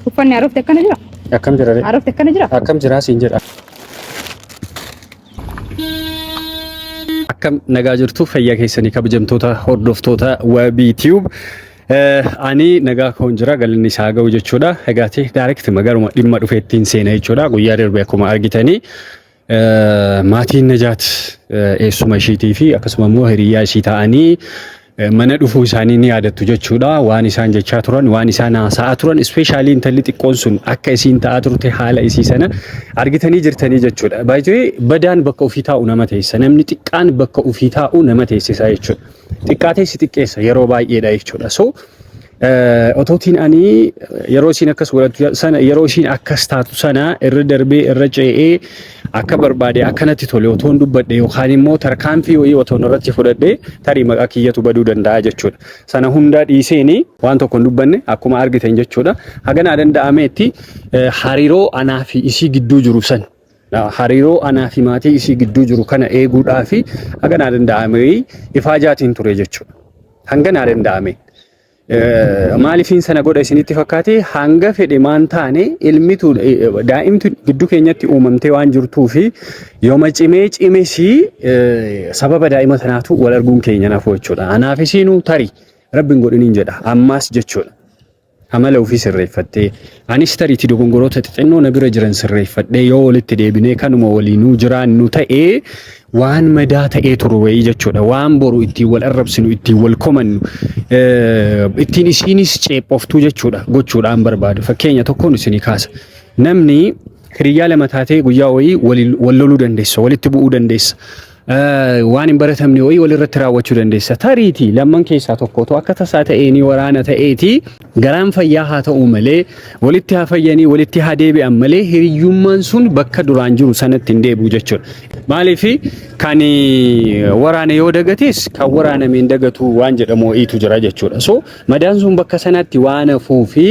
Uffanni haarofti akkana jira? Akkam jira ree? Haarofti akkana jira? Akkam jiraa siin jedha. Akkam nagaa jirtu fayyaa keessanii kabajamtoota hordoftoota Wabii Tube. Ani nagaa koon jira galanni isaa ga'u jechuudha. Egaati direct magaruma dhimma dhufeettiin seena jechuudha. Guyyaa darbe akkuma argitanii Maatiin Najaat eessuma ishiitii fi akkasuma immoo hiriyyaa ishii ta'anii mana dhufuu isaanii ni yaadattu jechuudha. Waan isaan jechaa turan, waan isaan haasa'aa turan, ispeeshaalii intalli xiqqoon sun akka isiin ta'aa turte haala isii sana argitanii jirtanii jechuudha. Baay'ee badaan bakka ofii taa'u nama teessa. Namni xiqqaan bakka ofii taa'u nama teessisa jechuudha. Xiqqaatee si xiqqeessa yeroo baay'eedha jechuudha. So otootiin ani yeroo isiin akkas godhattu sana yeroo isiin akkas taatu sana irra darbee irra ce'ee akka barbaade akkanatti tole otoon dubbadhe yookaan immoo tarkaanfii wayii otoon irratti fudhadhe tarii maqaa kiyyatu baduu danda'a jechuudha. Sana hundaa dhiiseeni waan tokko hin dubbanne akkuma argitan jechuudha. Haganaa danda'ameetti hariiroo anaa fi isii gidduu jiru san hariiroo anaa fi maatii isii gidduu jiru kana eeguudhaa fi haganaa danda'ame ifaajaatiin ture jechuudha. Hanganaa danda'ame. Maaliifiin sana godha isinitti fakkaate hanga fedhe maan taane ilmitu daa'imtu gidduu keenyatti uumamtee waan jirtuu fi yooma cimee cimesii sababa daa'ima tanaatu wal arguun keenya nafu jechuudha. Anaaf isiinuu tarii rabbi hin godhiniin jedha ammaas jechuudha. Amala ofii sirreeffattee anis tariitii dogongoroota xixinnoo na bira jiran sirreeffadhee yoo walitti deebinee kanuma waliinuu jiraannu ta'ee waan madaa ta'ee turu wayii jechuudha. Waan boru ittiin wal arrabsinu, ittiin wal komannu, ittiin isiinis ceephoftuu jechuudha gochuudhaan barbaadu. Fakkeenya tokkoon isinii kaasa. Namni hiriyyaa lama taatee guyyaa wayii wal loluu dandeessa, walitti bu'uu dandeessa. Waan hin baratamne wayii walirratti raawwachuu dandeessa. Tariitii lamman keessaa tokko otoo akka tasaa ta'eenii waraana ta'eetii garaan fayyaa haa ta'u malee walitti haa fayyanii walitti haa deebi'an malee hiriyyummaan sun bakka duraan jiru sanatti hin deebi'u jechuudha. Maaliif kan waraane yoo dagates kan waraaname hin dagatu waan jedhamu wayiitu jira jechuudha. So madaan sun bakka sanatti waan hafuu fi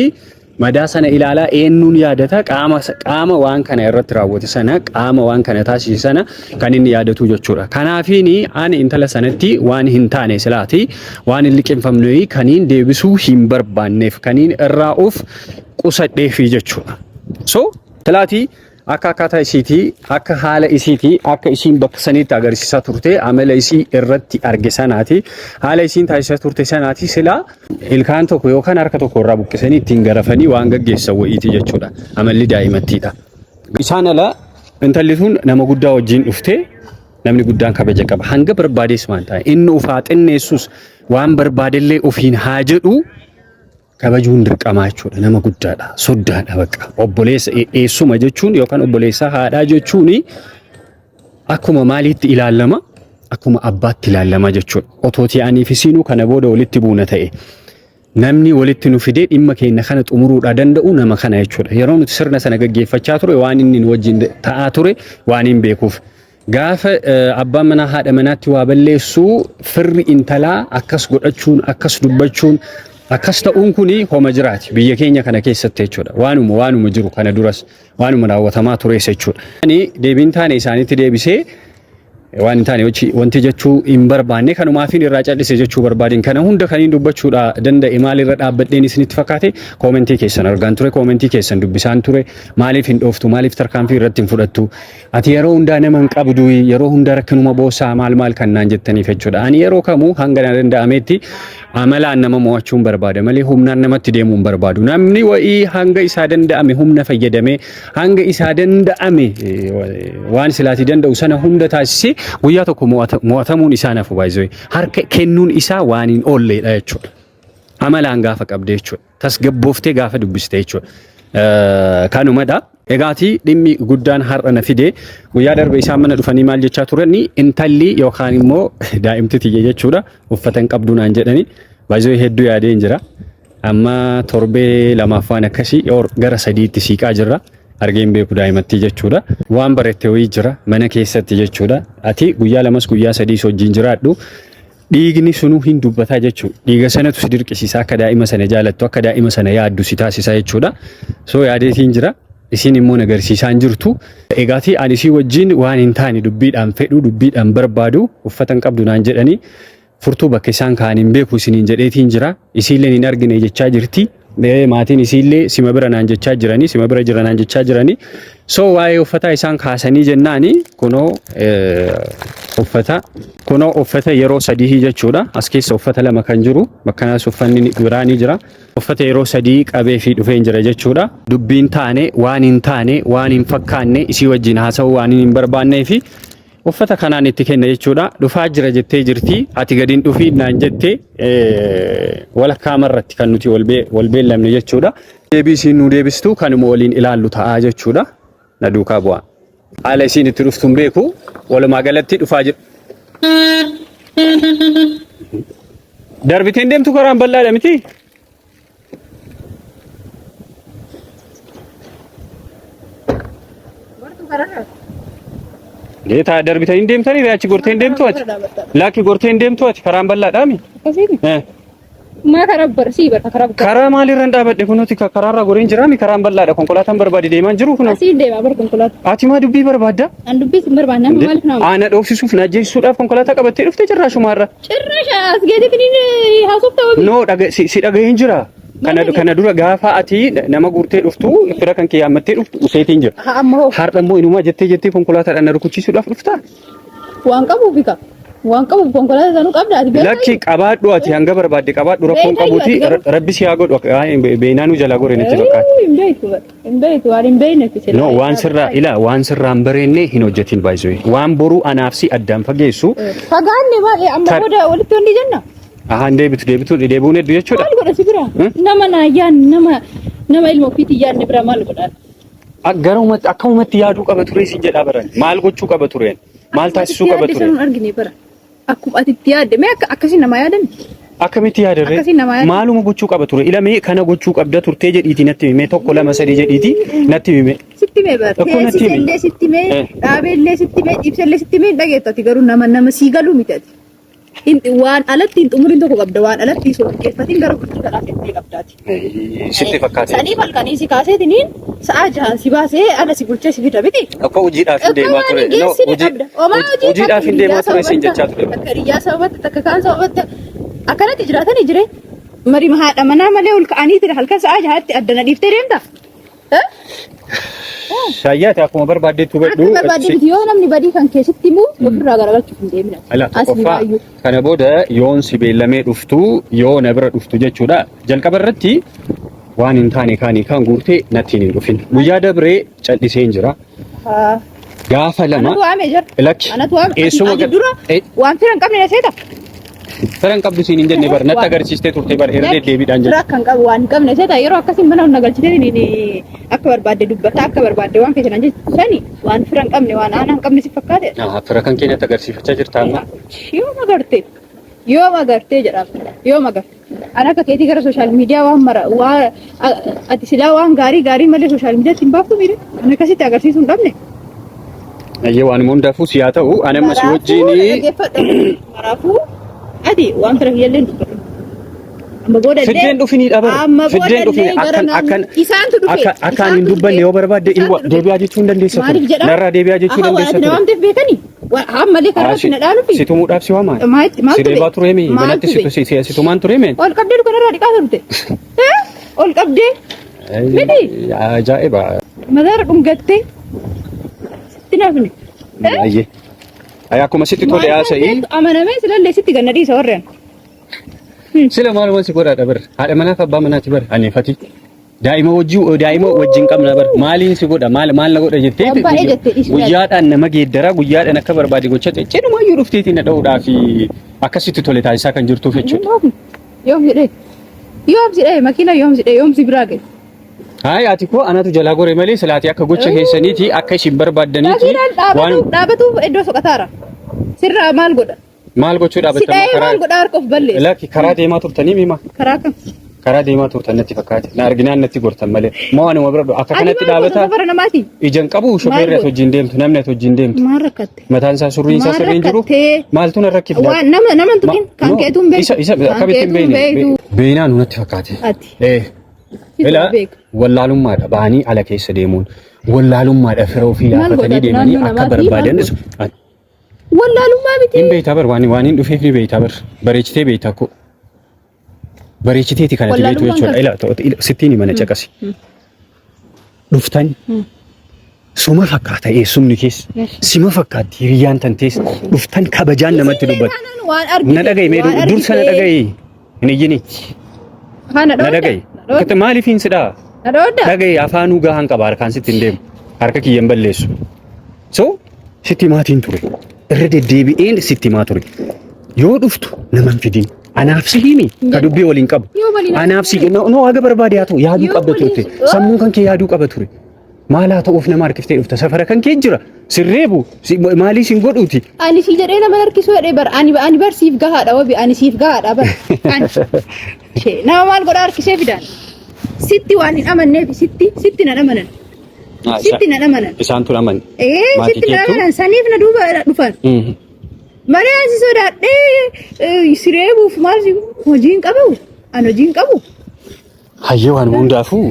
Madaa sana ilaalaa eenyuun yaadata qaama qaama waan kana irratti raawwate sana qaama waan kana taasise sana kan inni yaadatu jechuudha. Kanaafiin ani intala sanatti waan hin taane silaati waan hin liqimfamne kaniin deebisuu hin barbaanneef kaniin irraa of qusadheefi jechuudha. So silaatii Akka akkaataa isiitii, akka haala isiitii, akka isiin bakka saniitti agarsiisaa turte, amala isii irratti arge sanaati, haala isiin taasisaa turte sanaati silaa ilkaan tokko yookaan harka tokko irraa buqqisanii ittiin garafanii waan gaggeessan wayiiti jechuudha. Amalli daa'imattiidha. Isaan ala intalli tun nama guddaa wajjin dhuftee namni guddaan kabaja qaba. Hanga barbaadees waan ta'e inni ufaa xinneessus waan barbaadellee ofiin haa jedhu kabajuun dirqamaa jechuudha. Nama guddaadha. Soddaadha bakka. Obboleessa eessuma jechuun yookaan obboleessa haadhaa jechuun akkuma maaliitti ilaallama? Akkuma abbaatti ilaallama jechuudha. Otoo ti'anii fi siinuu kana booda walitti buuna ta'e. Namni walitti nu fidee dhimma keenya kana xumuruudhaa danda'u nama kana jechuudha. Yeroo nuti sirna sana gaggeeffachaa ture waan inni nu wajjin ta'aa ture waan hin beekuuf. Gaafa abbaan manaa haadha manaatti waa balleessu firri intalaa akkas godhachuun akkas dubbachuun akkas ta'uun kun homa jiraati biyya keenya kana keessatti jechuudha. Waanuma waanuma jiru kana duras waanuma raawwatamaa tures jechuudha. Ani deebiin taane isaanitti deebisee waan hin taane wanti jechuu hin barbaanne kanumaafin irraa cal'ise jechuu barbaadin kana hunda kaniin dubbachuudha danda'e maalirra dhaabbadheen isinitti fakkaate koomentii keessan argaan ture koomentii keessan dubbisaan ture maaliif hin dhooftu maaliif tarkaanfii irratti hin fudhattu Ati yeroo hundaa nama hin qabdu, yeroo hundaa rakkinuma boossaa maal maal kan naan jettaniif jechuudha. Ani yeroo kamuu hanga na danda'ametti amalaan nama mo'achuun barbaada malee humnaan namatti deemuu hin barbaadu. Namni wa'ii hanga isaa danda'ame humna fayyadamee hanga isaa danda'ame waan silaatii danda'u sana hunda taasisee guyyaa tokko mo'atamuun isaa nafu baay'isee harka kennuun isaa waan hin oolleedha jechuudha. Amalaan gaafa qabde jechuudha. Tasgabbooftee gaafa dubbiste jechuudha. Kanumadha. Egaati dhimmi guddaan har'a na fide guyyaa darbe isaan mana dhufanii maal jechaa turani intalli yookaan immoo daa'imti tiyya jechuudha uffata hin qabdu naan jedhani baay'ee hedduu yaadee hin jira. Amma torbee lamaaffaan akkasii gara sadiitti siiqaa jirra. Argee hin beeku daa'imattii jechuudha. Waan barette wayii jira mana keessatti jechuudha. Ati guyyaa lamas guyyaa sadiis wajjin jiraadhu. Dhiigni sunuu hin dubbataa jechuudha. Dhiiga sanatu si dirqisiisa akka daa'ima sana jaalattu akka daa'ima sana yaaddu si taasisa jechuudha. So yaadeetiin jira. Isiin immoo na garsiisaa hin jirtu. Egaati ani isii wajjin waan hin taane dubbiidhaan fedhu dubbiidhaan barbaadu uffata hin qabdu naan jedhanii furtuu bakka isaan kaa'an hin beeku isiniin jedheetiin jira. Isiilleen hin argine jechaa jirti. Maatiin isiillee sima bira naan jechaa jiranii, sima bira jira naan jechaa jiranii. So waa'ee uffataa isaan kaasanii jennaani kunoo uffata kunoo uffata yeroo sadii jechuudha. As keessa uffata lama kan jiru bakkanaas uffanni biraa ni jira. Uffata yeroo sadii qabee fi dhufeen jira jechuudha. Dubbiin taane waan hin taane waan hin fakkaanne isii wajjin haasa'uu waan hin barbaannee fi uffata kanaan itti kenna jechuudha. Dhufaa jira jettee jirti. Ati gadi hin dhufiin naan jette walakkaa marratti kan nuti wal beellamne jechuudha. Deebii isiin nu deebistu kanuma waliin ilaallu ta'aa jechuudha. Na duukaa bu'aa. Haala isiin itti dhuftu hin beeku. Walumaa galatti dhufaa jira. Darbiteen deemtu karaan bal'aadha miti? Geetaa darbitanii deemtanii achi gortee hin deemtu ati. Lakki gortee hin deemtu ati karaan bal'aadhaa mi? Akkasiiti. Maa karaa bar sii barta karaa guddaa. Karaa maalirra hin dhaabadhe kunuuti karaarra goreen jiraami karaan bal'aadha konkolaataan barbaade deemaan jiru kunoo. Asii deema bar konkolaataa. Ati maa dubbii barbaadda? An dubbii sin barbaanne amma maaliif nama? Ana dhoofsisuuf na ajjeesisuudhaaf konkolaataa qabattee dhufte jirraa shumaarra. Cirrash as geeteetiin haasofta wabii. No si dhaga'een jira. Kana Maal kana dura gaafa ati nama guurtee dhuftu fira kan kee yaammattee dhuftu useetiin jira. Haa amma hoo Har'a immoo inumaa jettee jettee konkolaataadhaan na rukuchiisuudhaaf dhuftaa? waan qabuuf ika. Waan qabuuf konkolaataa sanuu qabda ati beektaa? Lakki qabaadhu ati hanga barbaadde qabaadhu rakkoon Beektaa qabuuti iyyuu ati garuu. rabbi si haa godhu beenaanuu jalaa gore natti fakkaata. Hin beektu bara. Hin beektu waan hin beekne fi No waan sirraa ila waan sirraa hin bareenne hin hojjetin baay'isuu waan boruu anaaf si addaan fageessu Fagaanne baay'ee amma booda walitti wanni jenna. ahaan deebitu deebitu deebi'uun hedduu jechuudha. Maal godha si bira? Nama naa yaadne nama nama ilma ofiitti yaadne bira maal godha? Gara uumatti akka uumatti yaaduu qaba ture sin jedhaa baran maal gochuu qaba tureen maal taasisuu qaba ture. ture San argine bara. Akkuma ati itti yaadde mee akka akkasii nama yaadan? Akkamitti yaadarree Akkasii nama yaada. maaluma gochuu qaba ture ila mee kana gochuu qabda turtee jedhiiti natti himi tokko lama sadii jedhiiti natti himi Sitti mee bara. Tokko natti himi. Teessisellee sitti mee, Eh. dhaabeellee sitti mee, ibsellee sitti mee hin dhageettu ati garuu nama nama sii galuu miti ati. Waan alatti hin xumurin tokko qabda waan alatti hin soorgeeffatin gara bultii kanaa seentee qabdaati. Sitti fakkaate. Saniif halkanii si kaaseetiniin sa'a jahan si baasee ana si bulchee si fida miti. Akka hojiidhaaf hin deemaa ture. No, hojiidhaaf hin deemaa ture siin jechaa ture. Takka hiriyaa sababatti takka kaan sababatti akkanatti jiraatanii jire. Marii haadha manaa malee ol ka'anii ture halkan sa'a jahaatti addana dhiiftee deemta. Shaayyaati akkuma barbaaddeetti hubadhu. Akka barbaadde miti yoo namni badii kan keessatti himu ofirraa garagalchuuf hin deemina. Ala tokkoffaa kana booda yoon si beellamee dhuftu yoo na bira dhuftu jechuudha. Jalqaba irratti waan hin taane kaanii kaan guurtee natti hin dhufin. Guyyaa dabree callisee hin jira. Gaafa lama Anatu waame jira. lakki Anatu waame. eessuma Ati dura waan fira hin qabne na seeta. Fira hin qabdu siin hin jenne bar natti agarsiistee turte bar irra deddeebiidhaan Fira jechuudha. akka hin qabu waan hin qabne seeta yeroo akkasiin mana na galchitee akka barbaadde dubbata akka barbaadde waan feete naan jettu sani waan fira hin qabne waan aanaa hin qabne si fakkaate. Fira kan keenyatti agarsiifachaa jirta amma. Yooma garte yooma gartee jedhama yooma garte. Ani akka keetii gara sooshaal miidiyaa waan mara waa ati silaa waan gaarii gaarii malee sooshaal miidiyaatti hin baaftu miire ani akkasitti agarsiisuu hin dhabne. Ayyee waanuma hundaafuu si haa ta'u ani amma si wajjin Maraafuu ati waan fira kiyyallee hin dubbatu. Amma booda illee Fiddeen dhufiniidha bara. Amma booda Fiddeen dhufini illee gara akkan akkan isaantu dhufe. akka akkaan hin Isaantu dubbanne dhufe. yoo barbaadde Isaantu dhufe. deebi'aa jechuu hin dandeessa Maaliif ture. jedha? Narraa deebi'aa jechuu Aha, waan dandeessa ati na ture. waamteef beekani? Ammallee karaa itti na dhaanufi. Si tumuudhaaf si waamaa? Maaltu Si reebaa be? ture mi? Maaltu Manatti be? si tumaan ture mi? Ol qabdee dukanarraa dhiqaa turte. Eh? Ol qabdee Miti. Ajaa'iba. mataarra dhungattee sitti nafne. Ayyee. Ay akkuma sitti tole haasa'ii. Amanamee silallee sitti ganna dhiisa warreen. Sila maaluma si godhaadha bar. Haadha manaaf abbaa manaati bar. Ani fati. Daa'ima wajjin daa'ima wajjin qabna bar. Maaliin si godha maal maal na godha jettee Waan baay'ee jettee dhiisi. guyyaadhaan nama geeddaraa guyyaadhaan akka barbaade gochaa ta'e cidhumaayyuu dhufteetii na dha'uudhaa fi akkasitti tole taasisaa kan jirtuuf jechuudha. Yoom jedhee? Yoom jedhee makiina yoom jedhee yoom si biraa ga'e? Hayi ati koo anatu jalaa gore malee silaati akka gocha keessaniiti akka isin barbaaddaniiti Makiinaan waan dhaabatu dhaabatu iddoo soqataara. Sirraa maal godha? Maal gochuu Si dhaabattamaa dhahee karaa maal godhaa harka of balleessa. Lakki karaa deemaa turtanii mima Karaa kam? Karaa deemaa turtan natti fakkaate na arginaan natti gortan malee moo anuma bira akka Ati kanatti maal goota dhaabata safara namaati? ijaan qabu shofeerri ati goota? wajjin deemtu namni ati wajjin deemtu Maal rakkatte? mataan isaa surriin isaa Maal sirriin jiru rakkattee? maaltu na rakkifna Waan nama nama hin tuqin kan keetuu hin beektu. Isa isa Kan akkamitti hin keetuu hin beekne beektu. beeknaan natti fakkaate. Ati. Eh. Situ Ila beeka. wallaalummaadha ba'anii ala keessa deemuun wallaalummaadha fira ofii Maal yaafatanii godhatu deemanii naannoo akka namaatii maal barbaadan godhu? Wallaalummaa miti. Hin beektaa bar waan waan hin dhufeef ni beektaa bar bareechitee beektaa koo. Bareechiteeti kan ati beektu Wallaalummaan jechuudha. kan- Ila sittiin himana caqasi. Dhuftan suma fakkaata eessumni keessa. Sima fakkaatti hiriyyaan tantees. Dhuftan kabajaan namatti dubbatu. Waan argite. Na dhaga'i mee waan dursa na argite. dhaga'i. Hin iyyini. Haa, na Na dhoodda. dhaga'i. Na dhoodda. Maaliif hin sidhaa? Na dhoodda. Dhaga'i afaanuu gahaan qaba harkaan sitti hin deemu. Harka kiyya hin balleessu. So sitti himaatiin ture. Irra deddeebi'een sitti himaa ture. Yoo dhuftu nama hin fidin. Anaaf si himi ka dubbii waliin qabu. Yoo waliin Anaaf si no no haga barbaade haa ta'u yaaduu Yoo qabda waliin- turte. Sammuun kan kee yaaduu qaba ture. Maal haa ta'uuf nama harkiftee dhufta safara kan kee jira. Sirreebu maalii sin godhuuti. Ani si jedhee nama harkisuu jedhee bar ani bar siif gahaadha wabi ani siif gahaadha bar. Ani Shee, nama maal godhaa harkisee fidaan. Sitti waan hin amanneef sitti nan amanan. Sitti nan amanan. Isaan tun aman. Ee Maatii sitti nan keettu? amanan saniif na duuba dhufan. Malee ani si sodaadhee si reebuuf maal si hojii hin qabu. Ani hojii hin qabu. Hayyee waan hundaafuu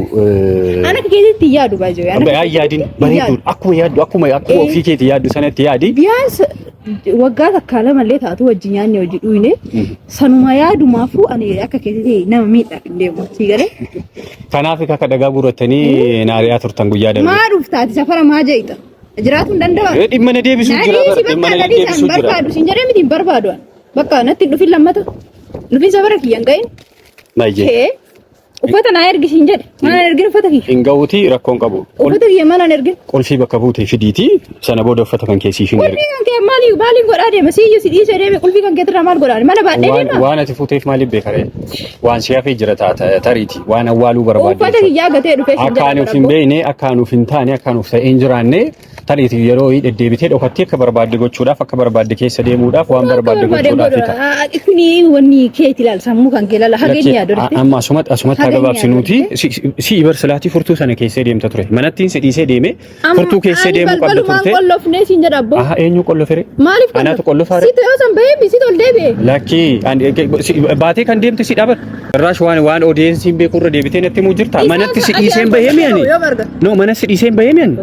Ani akka keetitti hin yaadu baay'ee. Ani akka yaadin keetitti hin bareeduudha. yaadu. Akkuma yaaddu akkuma ofii keetii yaaddu sanatti yaadi. Biyaans waggaa takkaa lamallee taatu wajjin nyaanne hojii dhuyne sanuma yaadumaafuu ani akka keetitti nama miidhaaf hin deemu. Sii galee? Kanaaf akka dhagaa guurrattanii naari'aa turtan guyyaa darbe. Maa dhuftaati safara maa je'ita? Jiraatu hin danda'an. Dhimma na deebisuu jira Nadhiisi bara dhimma bakka na nadhiisi deebisuu an jira. barbaadu siin jedhee miti hin barbaadu an. Bakka natti hin dhufin lammata. Dhufin safara kiyya hin ga'in. Baay'ee. Kee uffata naa ergi siin jedhe. Mana hin ergin uffata kiyya. Hin ga'uuti rakkoon qabu. Uffata kiyya mana hin ergin. Qulfii bakka buute fidiiti sana booda uffata kan keessii hin erga. Qulfii kan kee maali maaliin godhaa deema? Siyyuu si dhiisee deeme qulfii kan keetirraa maal godhaa? Mana baadhee Waan deema? waan ati fuuteef maaliif beekaree? Waan si hafee jira taata tariiti waan awwaaluu barbaadde. Uffata kiyyaa gatee dhufee siin Akka ani of hin beekne, akka ani of hin taane, akka ani of ta'ee hin jiraanne tariiti yeroo deddeebitee dhokattee akka barbaadde gochuudhaaf, akka barbaadde keessa deemuudhaaf, waan barbaadde gochuudhaaf ta'a. Kuni wanni keeti ilaal sammuu kan kee ilaala hageen yaadu Lakki, amma asumatti haa Hageen gabaabsinuuti si bar silaatii furtuu sana keessee deemta ture. Manattiin si dhiisee deeme furtuu keessee deemuu qabda Balbalumaan turte. qollofnee siin jedha abboo. Aha eenyu qollofere? Maaliif Anaatu qollofaare? Situ yoo san bahee situ ol deebi'e. Lakki baatee kan deemte si dhaban. Irraash waan odeessiin beeku irra deebitee natti himuu jirta. Manatti si dhiiseen bahee mi ani? Yoo marga. No mana si dhiiseen bahee mi ani?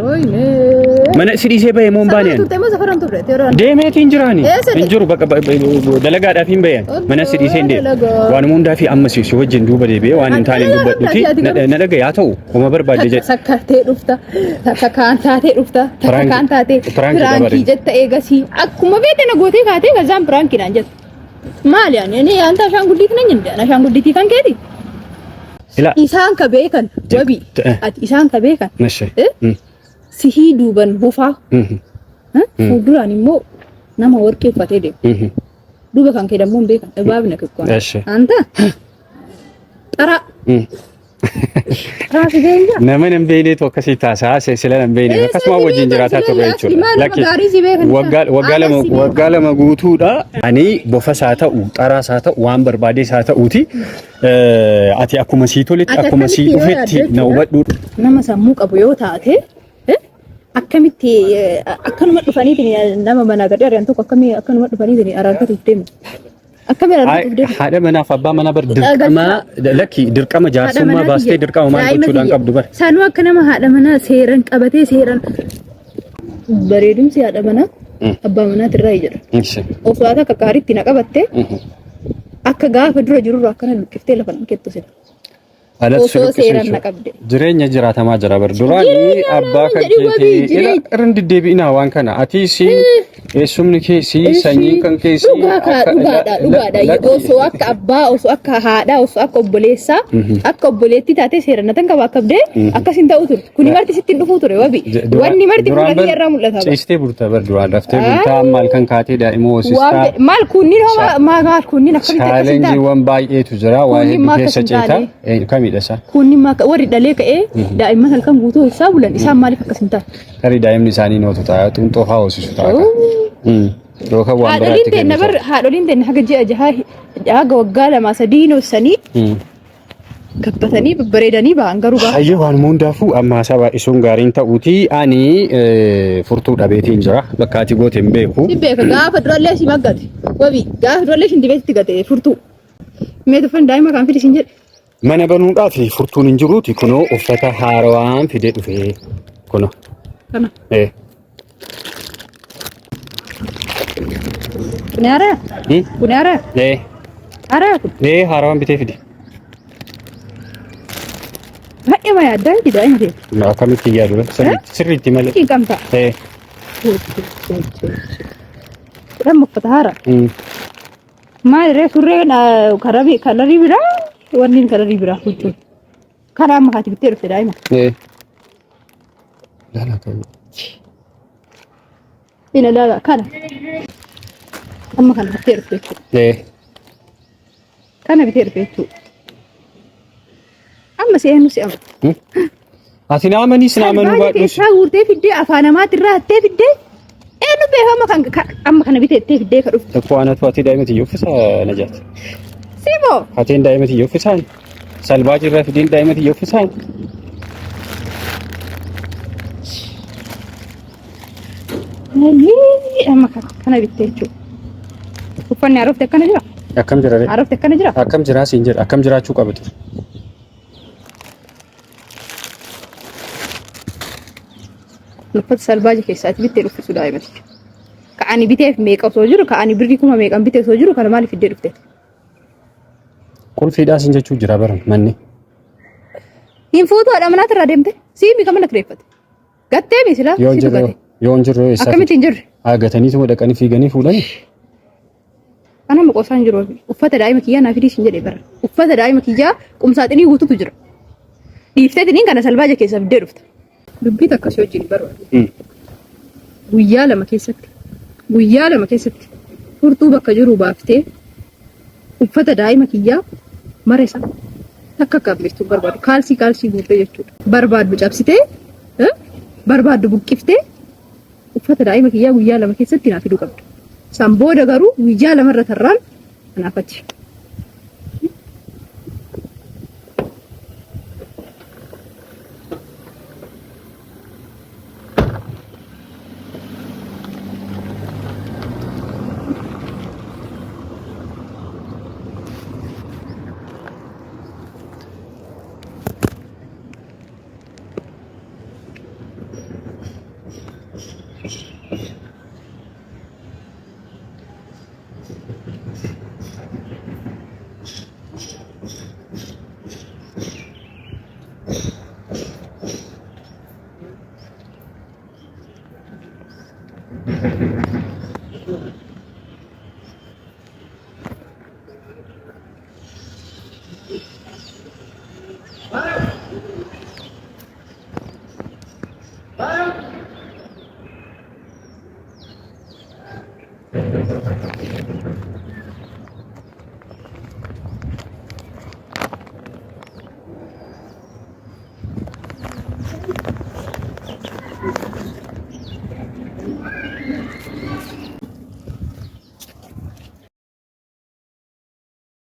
Mana si dhiisee bahee moo hin baane Safara ani? turte moo safara hin turre? Teeroo Deemeetiin jiraani. Eessa Hin jiru bakka dalagaadhaaf hin bayan. Mana si dhiiseen deeme. Dalagaa. Waanuma hundaa fi amma si wajjin duuba deebi'ee waan hin taane Dalagaa dubbadhuti qabda ati garuu. na dhagaye haa ta'u homa barbaadde jedhe. Sakkartee dhufta, takka kaan taatee dhufta, takka kaan taatee Piraanki piraankii dabare. jetta eegasii akkuma beekte na gootee kaatee kazaan piraankii naan jetta. Maali ani ani anta ashaangulliitii nan jenne ani ashaangulliitii kan keeti. Ila Isaan ka beekan wabii ati isaan ka beekan Nashee. Eh? Sihii duuban bofaa fuulduraan immoo nama warqii uffatee deemu. Duuba kan kee dammoo hin beekan ibaabna kikkuan. Eshi. Anta xaraa xaraa si beekaa. Nama nan beekneetu akkasii taasisaa sila nan beekne Eessa akkasuma si wajjin beekan, jiraataa sila turre asli jechuudha. maal nama Lakki gaarii si beekan isaan. waggaa waggaa Aadaa lama si beekan. waggaa lama guutuudha. Ani bofas haa ta'u xaraas haa ta'u waan barbaades haa ta'uuti ati akkuma sii toletti Ati akkuma sii akkamitti yoo dhufetti yaadde na hubadhu. Nama sammuu qabu yoo taate akkamitti akkanuma dhufaniitiin nama manaa gadi ari'an tokko akkamii akkanuma dhufaniitiin araarfatuuf deemu. Akkamiin araarfatuuf deemu. Haadha manaaf abbaa manaa bar dirqama lakki dirqama jaarsummaa baastee dirqama maal gochuudhaan qabdu bar. Sanuu akka nama haadha manaa seeran qabatee seeran bareedumsi haadha manaa abbaa manaatirraa jedha. Osoo ati akka gaariitti na qabatte akka gaafa dura jirurraa akkana luqqiftee lafa nan kettu sila. Alatti Osoo luqqisuu seeraan jechuudha. na qabde. Jireenya jiraatamaa jira bar duraanii Jireenya abbaa namaan kan jedhin wabii, keetii jireenya. irra hin deddeebi'inaa waan kana ati si eessumni kee si sanyiin kan kee si Dhugaa kaa akka- dhugaadha dhugaadha lakki- osoo akka abbaa osoo akka haadhaa osoo akka obboleessaa akka obboleettii taatee seeraan na tan qabaa qabdee akkas hin ta'u ture kuni marti sitti hin dhufuu ture wabi wanni marti fuula Duraan bar kiyya irraa mul'ata bara. Ciistee bulta bar duraan raftee bultaa amma halkan kaatee daa'ima Waan hoosistaa. maal kunniin hoo maal kunniin akkamitti akkas hin taane Chaalenjiiwwan baay'eetu jira waa Kunniin hedduu maal keessa akkas hin ceeta. taane? Kamidha isaa? Kunniin maal warri dhalee ka'ee daa'imman halkan guutuu hoosisaa bulan isaan maaliif akkas hin taane? Tarii daa'imni isaanii nootu ta'a xuuxoo fa'aa hoosisu ta'a. Yookaan waan Haadholiin biraatti teenna kennu bar haadholiin teenna haga ji'a jahaa haga waggaa lamaa sadii hoosisanii ta'a. gabbatanii babbareedanii ba'an garuu gaafa Hayyee waan hundaafuu amma haasaa baay'isuun gaariin ta'uuti ani furtuu dhabeetiin jira bakka ati goote hin beeku. Si beeka gaafa durallee si maggate wabi gaafa durallee shinti gate furtuu. Mee tuffan daa'ima kan fidi siin jedhe. Mana banuudhaaf furtuun hin jiruuti kunoo uffata haarawaan fidee dhufe kunoo. Kana. Eh. Kuni haaraa? Hmm? Kuni haaraa? Eh. Haaraa kun? Eh haarawaan bitee fide. Baay'ee ma yaaddaa miti daa'ima keeti. Akkamitti yaadu sirriitti malee. Cinqamta. Amma uffata haaraa. Maal ree surree kalarii biraa wanni kalarii biraa huccuun. Karaa amma kaati bittee dhufte daa'ima. Laala kan. Ina laala kana. Amma kana bittee dhufte jechuudha. Kana bitee dhufe jechuudha. Amma si eenyu si amana? Ati na amanii si na amanuu Baay'ee baadhus. keessaa guurtee fiddee afaan namaatti irraa hattee fiddee eenyu beeka amma kan amma kana bitee ittee fiddee ka dhufte. Tokko anatu ati daa'ima tiyya uffisa Najaat. Simoo Hateen daa'ima tiyya uffisaan. Salbaajii irraa fideen daa'ima tiyya uffisaan. Amma kana bittee jechuudha. Uffanni haarofti akkana jira? Akkam jira ree? Haarofti akkana jira? Akkam jiraa siin jedha. Akkam jiraachuu qaba ture. Uffata salbaaji keessaati bittee dhuffisu daa'imati. Ka ani biteef meeqa osoo jiru, ka ani birrii kuma meeqan bitee osoo jiru, kana maaliif fiddee dhufte? Qulfiidhaa siin jechuu jira baran manni. Hin fuutu haadha manaati irraa deemte. Siimi kan mana kireeffate. Gattee mi silaa? Yoo hin Situ jirre gate. yoo hin jirre eessaa Akkamitti hin jirre? Haa gataniituma dhaqanii fiiganii fuudhanii. Ana maqoosaan jiru. Uffata daa'ima kiyyaa naa fidii siin jedhee bara. Uffata daa'ima kiyyaa qumsaaxinii guututu jira. Dhiiftee tiniin kana salbaaja keessa fiddee dhufta. Dubbii takka si wajjin barbaadu. Guyyaa lama keessatti guyyaa lama keessatti furtuu bakka jiru baaftee uffata daa'ima kiyyaa mara isaa takka akka hambistu barbaadu. Kaalsii kaalsii guurtee jechuudha. Barbaaddu cabsitee barbaaddu buqqiftee uffata daa'ima kiyyaa guyyaa lama keessatti naa fiduu qabda. San booda garuu guyyaa lamarra tarraan anaaf ati.